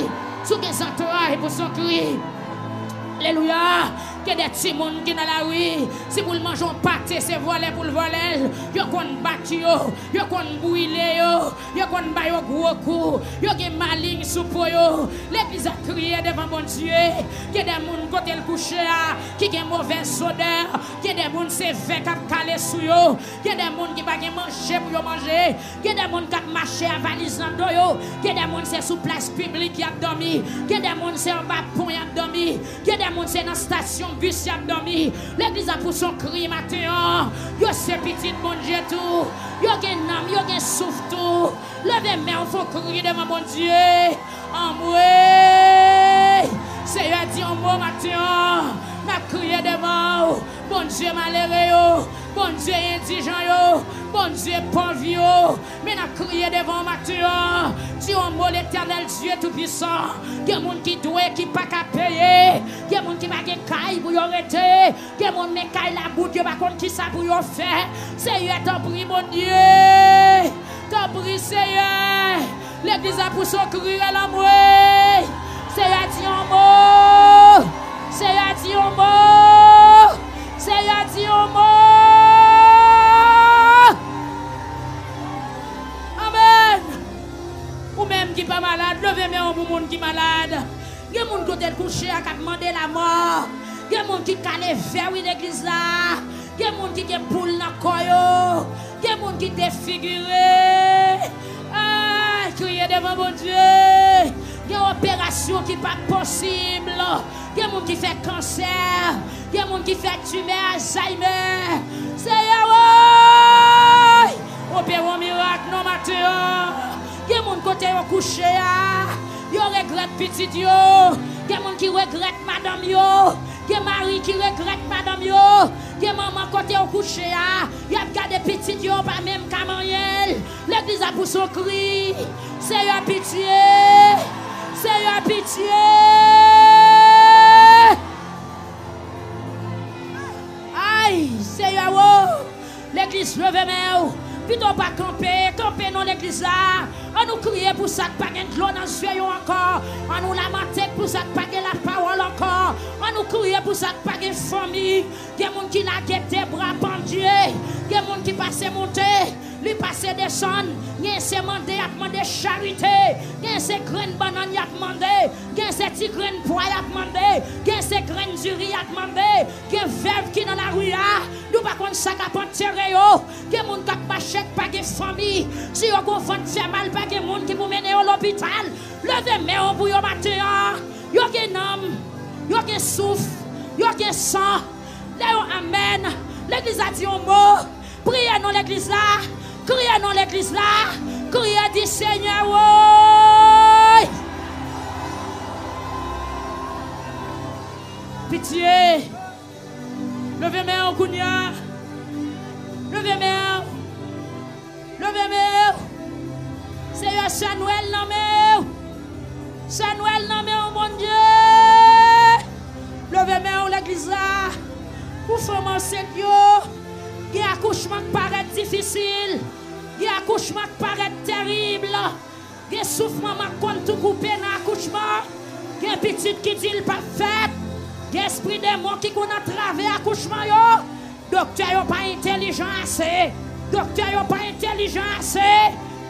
Si w gen zantray, pouse yon kri. Alelouya. Gen de timoun ki nan lari, si pou l manje yon pate, se vòlè pou l vòlè l. Yo konn bat yo. Yo konn brile yo. Yo konn ba yo gwo kou. Yo gen maleng sou po yo. Legliz ap kriye devan Bondye. Gen de moun kote l kouche a, ki gen movèz odè. Gen de moun se vè k ap kale sou yo. Gen de moun ki pa gen manje pou yo manje. Gen de moun k ap mache a valiz nan do yo. Gen de moun se sou plas piblik y ap dòmi. Gen de moun se anba pon y ap dòmi. Gen de moun se nan estasyon bis y ap dòmi. Legliz la pouse yon kri maten an. Yo se pitit Bondye tou. Yo gen nanm, yo gen souf tou. Leve men w, fè yon kri devan Bondye. Anmwey! Seyè, di yon mo maten an. Bondye pòv yo, men n ap kriye devan w maten an. Di yon mo, Letènèl Dye Toupisan. Gen moun ki dwe, ki pa ka peye. Gen moun ki pa gen kay pou yo rete. Gen moun men kay la bout, yo pa konn kisa pou yo fè. Seyè, tanpri, Bondye. Tanpri, Seyè. Legliz la pouse yon kri rèl anmwey. Seyè, di yon mo. Seyè, di yon mo. Seyè, di yon mo. Amèn. Ou menm ki pa malad, leve men w pou moun ki malad. Gen moun kote l kouche a k ap mande lamò. Gen moun ki kale vè, wi, legliz la. Gen moun ki gen poul nan kò yo. Gen moun ki defigire. Ay, kriye devan Bondye. Gen operasyon ki pa posib. Gen moun ki fè kansè. Gen moun ki fè timè Alzheimer. Seyè, woy! Opere yon mirak nan maten an. Gen moun kote yo kouche a, yo regrèt pitit yo. Gen moun ki regrèt madanm yo. Gen mari ki regrèt madanm yo. Gen manman kote yo kouche a, y ap gade pitit yo, pa menm ka manyen l. Legliz la pouse yon kri. Seyè, pitye. Seyè, pitye. Ay, Seyè, o. Legliz, leve men w. Pito w pa kanpe, kanpe non legliz la. An nou kriye pou sa k pa gen dlo nan zye yo ankò. An nou lamante pou sa k pa gen lapawòl ankò. An nou kriye pou sa k pa gen fanmi. Gen moun ki lage de bra pandye. Gen moun ki pase monte, li pase desann. Gen se mande y ap mande charite. Gen se grenn bannann y ap mande. Gen se ti grenn pwa y ap mande. Gen se grenn diri y ap mande. Gen vèv ki nan lari a. Nou pa konn sa k ap antere yo. Gen moun k ap mache k pa gen fanmi. Si yo gon vant fè mal, pa gen moun ki pou mennen yo lopital. Leve men w pou yo maten an. Yo gen nanm. Yo gen souf. Yo gen san. Lè yo amèn, legliz la di yon mo. Priye non legliz la. Kriye non legliz la. Kriye, di, Senyè, woy. Pitye. Leve men w kounye a. Leve men w. Leve men w. Seyè, sè Nwèl nan men w. Sè Nwèl nan men w, Bondye. Leve men w, legliz la. Pou fanm ansent yo, gen akouchman k parèt difisil. Gen akouchman k parèt terib. Gen souf manman k konn tou koupe nan akouchman. Gen pitit ki di l p ap fèt. Gen espri demon ki konn antrave akouchman yo. Doktè yo pa entèlijan ase. Doktè yo pa entèlijan ase.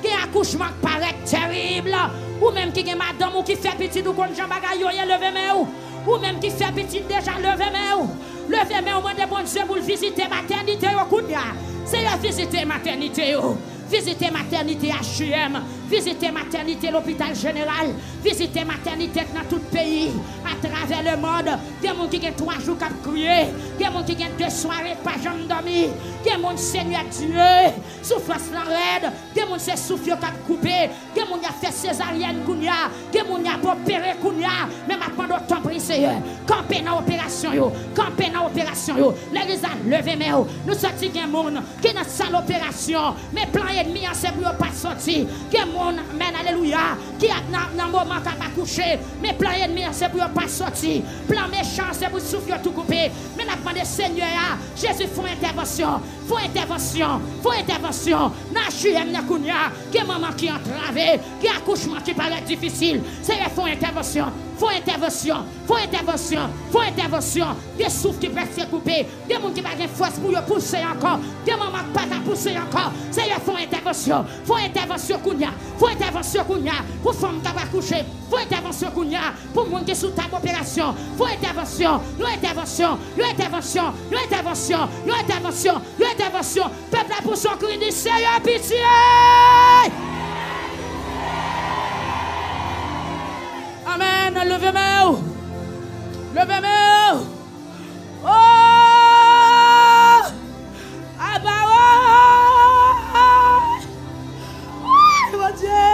Gen akouchman k parèt terib. Ou menm ki gen madanm ou ki fè pitit, ou konn jan bagay yo ye, leve men w. Ou menm ki fè pitit deja, leve men w. Leve men w, mande Bondye pou l vizite matènite yo kounye a. Seyè, vizite matènite yo. Vizite matènite H U M, vizite matènite Lopital Jeneral, vizite matènite k nan tout peyi, atravè lemonn. Gen moun ki gen twa jou k ap kriye, gen moun ki gen de sware k pa janm dòmi. Gen moun, Senyè Dye, soufrans lan rèd. Gen moun se souf yo k ap koupe. Gen moun y ap fè sezaryèn kounye a. Gen moun y ap opere kounye a. Men m ap mande w, tanpri, Seyè, kanpe nan operasyon yo. Kanpe nan operasyon yo. Legliz la, leve men w. Nou santi gen moun ki nan sal operasyon, men plan ènmi an se pou yo pa sòti. Gen moun, amèn, alelouya, ki ap nan, nan moman k ap akouche, men plan ènmi an se pou yo pa sòti. Plan mechan an se pou souf yo tou koupe. Men n ap mande Senyè a, Jezi, fè yon entèvansyon, fè yon entèvansyon, fè yon entèvansyon. Nan H U M nan kounye a, gen manman ki antrave, gen akouchman ki parèt difisil. Seyè, fè yon entèvansyon, fè yon entèvansyon, fè yon entèvansyon, fè yon entèvansyon. Gen souf ki prèske koupe. Gen moun ki pa gen fòs pou yo pouse ankò. Gen manman k pa ka pouse ankò. Seyè, fè yon entèvansyon. Fè yon entèvansyon kounye a. Fè yon entèvansyon kounye a. Pou fanm k ap akouche. Fè yon entèvansyon kounye a. Pou moun ki sou tab operasyon. Fè yon entèvansyon. Yon entèvansyon. Yon entèvansyon. Yon entèvansyon. Yon entèvansyon. Yon entèvansyon. Pèp la pouse yon kri, di, Seyè, pitye! Amèn. Leve men w. Leve men w. Oh! Aba, oh! Ay, Bondye!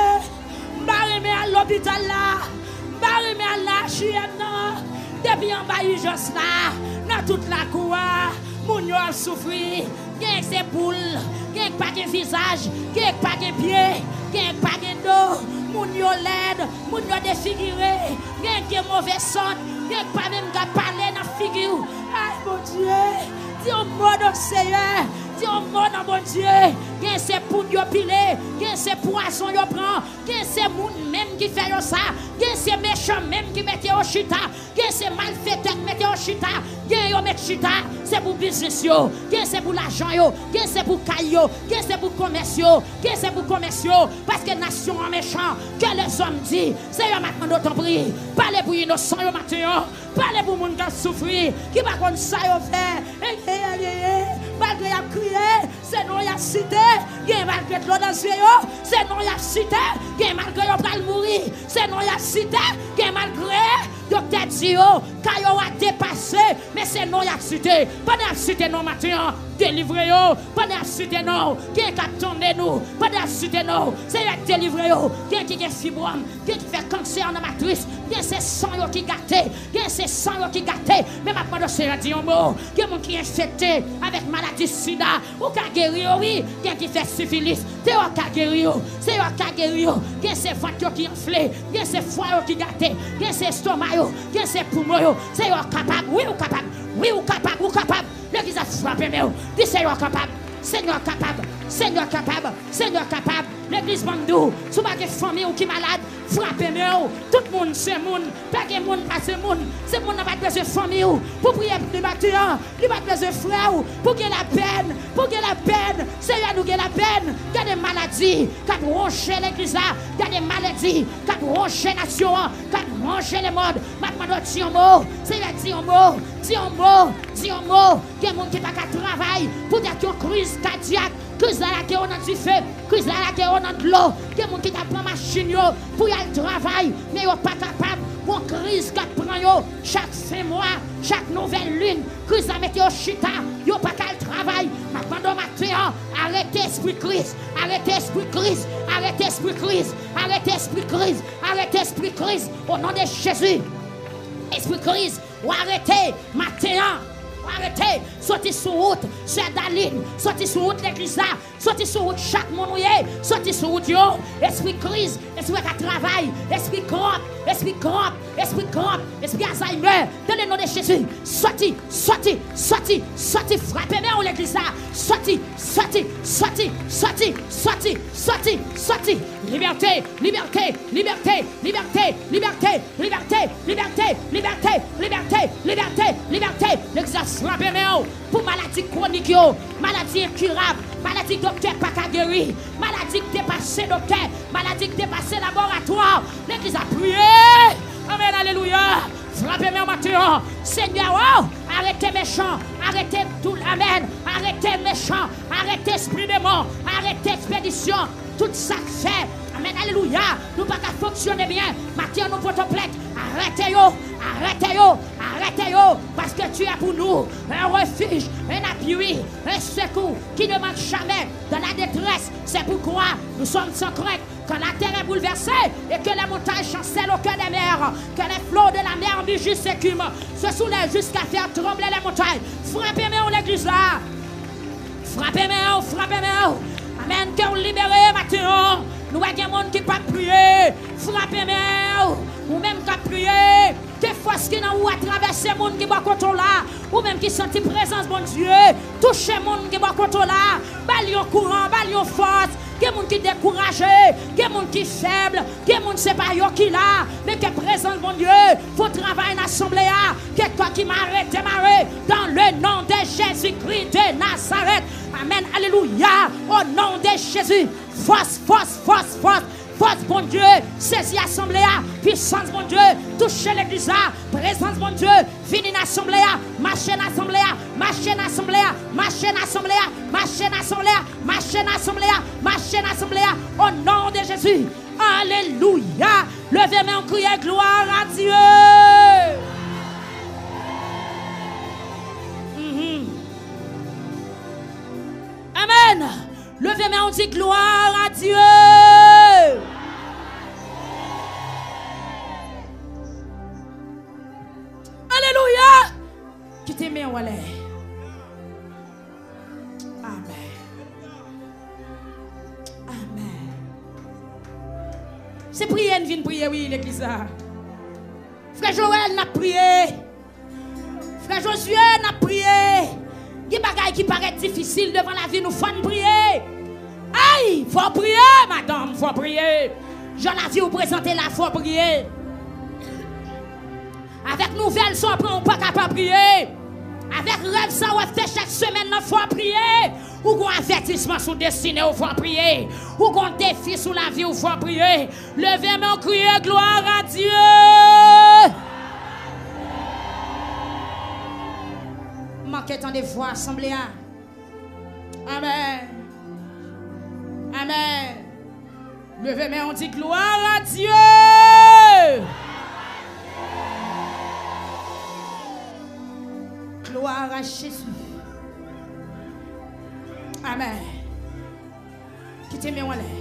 M pa renmen al lopital la. M pa renmen al nan H U M nan. Depi anba ijans la, nan tout lakou a, moun Moun yo ap soufri, gen se boul, gen pa gen vizaj, gen pa gen pye, gen pa gen do, moun yo lèd, moun yo defigire, gen gen move sant, gen pa menm ka pale nan figi w. Ay, Bondye, di yon mo nan Seyè, di yon mo nan Bondye. Gen se poud yo pile, gen se pwazon yo pran, gen se moun menm ki fè yo sa, gen se mechan menm ki mete yo chita, gen se malfetè k mete yo chita, gen yo met chita, se pou biznis yo, gen se pou lajan yo, gen se pou kay yo, gen se pou komès yo, gen se pou komès yo, paske nasyon an mechan, ke lèzòm di, Seyè m ap mande w tanpri, pale pou inosan yo maten an, pale pou moun k ap soufri, ki pa konn sa yo fè, e, e, e, e, e, malgre y ap kriye, se non y ap site, gen malgre dlo nan zye yo, se non y ap site, gen malgre yo pral mouri, se non y ap site, gen malgre doktè di yo, ka yo a depase, men se non y ap site. Pandan y ap site non maten an, delivre yo. Pandan y ap site non, gen k ap tande nou. Pandan y ap site non, Seyè delivre yo. Gen ki gen fibwòm, gen ki fè kansè nan matris, gen se san yo ki gate, gen se san yo ki gate. Men m ap mande w, Seyè, di yon mo. Gen moun ki enfekte avèk maladi sida, ou ka geri yo, wi. Gen ki fè sifilis, Seyè w ka geri yo, Seyè w ka geri yo. Gen se vant yo ki anfle, gen se fwa yo ki gate, gen se estoma yo, gen se poumon yo. Seyè w kapab, wi, ou kapab, wi, ou kapab, ou kapab. Legliz ap frape men w. Di, Seyè w kapab, Seyè w kapab, Seyè w kapab, Seyè w kapab. Legliz, ban m di w, si w pa gen fanmi w ki malad, frape men w. Tout moun se moun, pa gen moun pa se moun. Si moun nan pa t bezwen fanmi w pou priye pou li maten an, li pa t bezwen frè w pou gen lapèn, pou gen lapèn. Seyè, nou gen lapèn. Gade maladi k ap wonje legliz la, gade maladi k ap wonje nasyon an, k ap wonje lemonn. M ap mande w di yon mo. Seyè, di yon mo, di yon mo, di yon mo. Gen moun ki pa ka travay poutèt yon kriz kadyak. Kriz la lage yo nan dife, kriz la lage yo nan dlo. Gen moun ki t ap pran machin yo pou y al travay, men yo pa kapab. Gon kriz k ap pran yo chak fen mwa, chak nouvèl lin. Kriz la mete yo chita, yo pa ka al travay. M ap mande w maten an, arete espri kriz, arete espri kriz, arete espri kriz, arete espri kriz, arete espri kriz, o non de Jezi. Espri kriz, w arete maten an, w arete, soti sou wout Sè Dalin, soti sou wout legliz la, soti sou wout chak moun ou ye, soti sou wout yo. Espri kriz, espri ka travay, espri kòb, espri kòb, espri kòb, espri Alzheimer, dans le nom de Jésus, soti, soti, soti, soti, frape men w legliz la, soti, soti, soti, soti, soti. Libète, libète, libète, libète, libète, libète, libète, libète, libète, libète, libète, libète. Legliz la frape men w pou maladi kwonik yo, maladi enkirab, maladi doktè pa ka geri, maladi k depase doktè, maladi k depase laboratwa. Legliz la priye. Amèn, alelouya. Frape men w maten an. Senyè, o, arete mechan, arete doulè, amèn. Arete mechan, arete espri demon, arete ekspedisyon. Tout sa k fè, amèn, alelouya, nou pa ka fonksyone byen. Maten an, nou pote w plent. Arete yo, arete yo, arete yo. Parce que tu es pour nous un refuge, un appui, un secours qui ne manque jamais dans la détresse. C'est pourquoi nous sommes sans crainte. Quand la terre est bouleversée et que les montagnes chancellent au cœur des mers, que les flots de la mer mugissent et écument, se soulèvent jusqu'à faire trembler les montagnes. Frape men w legliz la. Frape men w, frape men w. Amèn, ke w libere maten an. Nou wè gen moun ki p ap priye. Frape men w. Ou menm k ap priye, ke fòs ki nan ou a travèse moun ki bò kote w la. Ou menm ki santi prezans Bondye touche moun ki bò kote w la. Ba l yon kouran, ba l yon fòs. Gen moun ki dekouraje, gen moun ki fèb, gen moun se pa yo ki la. Men ke prezans Bondye fè yon travay nan asanble a. Ke kò ki mare demare dans le nom de Jésus-Christ de Nazareth. Amèn, alelouya, au nom de Jésus. Fòs, fòs, fòs, fòs. Fòs Bondye sezi asanble a. Pwisans Bondye touche legliz la. Prezans Bondye vini nan asanble a. Mache nan asanble a. Mache nan asanble a. Mache nan asanble a. Mache nan asanble a. Mache nan asanble a. Mache nan asanble a. O non de Jezi. Alelouya. Leve men w, kriye gloire à Dieu. Mhm. Amèn. Leve men w, di gloire à Dieu. Alelouya. Kite men w anlè. Se priye n vin priye, wi, legliz la. Frè Joël, n ap priye. Frè Josué, n ap priye. Gen bagay ki parèt difisil devan lavi nou, fò n priye. Ay, fò w priye, madanm, fò w priye. Jan lavi w prezante la, fò w priye. Avèk nouvèl sa w pran, ou pa ka pa priye. Avèk rèv sa w ap fè chak semèn nan, fò w priye. Ou gon avètisman sou destine w, fò w priye. Ou gon defi sou lavi w, fò w priye. Leve men w, kriye, gloire à Dieu. M manke tande vwa asanble a. Amèn. Amèn. Leve men w, di gloire à Dieu. Gloire à Jésus. Amèn. Kite men w anlè.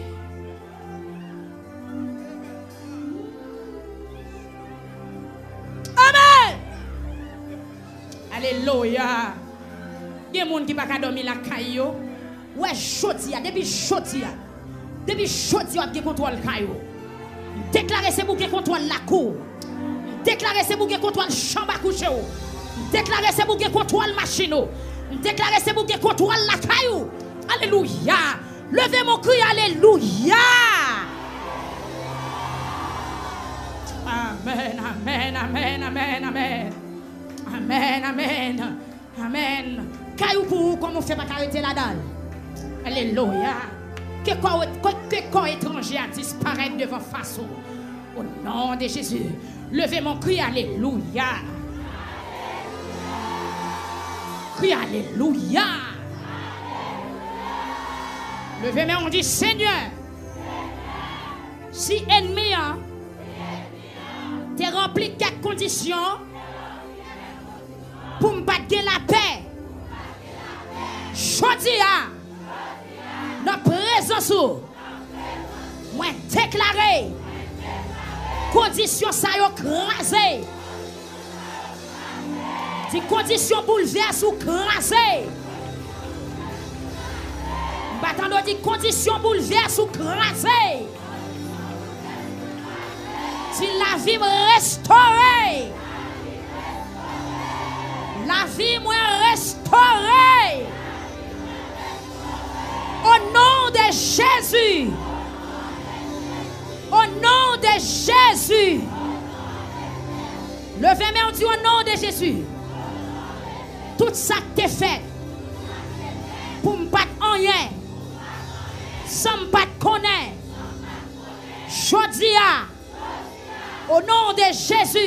Amèn. Alelouya. Gen moun ki pa ka dòmi lakay yo. Wè, jodi a, depi jodi a, depi jodi a, w ap gen kontwòl kay ou. M deklare se pou w gen kontwòl lakou w. M deklare se pou w gen kontwòl chanm a kouche w. M deklare se pou w gen kontwòl machin ou. M deklare se pou w gen kontwòl lakay ou. Alelouya. Leve men w, kriye alelouya. Amèn, amèn, amèn, amèn, amèn. Amèn, amèn. Amèn. Kay ou pou ou, kòman w fè pa ka rete ladan l? Alelouya. Ke kò, ke, ke kò etranje a disparèt devan fas ou. O non de Jezi. Leve men w, kriye alelouya. Kriye alelouya. Leve men w, di, Senyè, si ènmi an te ranpli kèk kondisyon pou m pa t gen lapè, jodi a, nan prezans ou, mwen deklare kondisyon sa yo kraze. Di, kondisyon boulvès ou kraze. M pa tande w di, kondisyon boulvès ou kraze. Di, lavi m restore. Lavi mwen restore. O non de Jezi. O non de Jezi. Leve men w, di, o non de Jezi. Tout sa k te fèt pou m pa t anyen, san m pa t konnen, jodi a, o non de Jezi.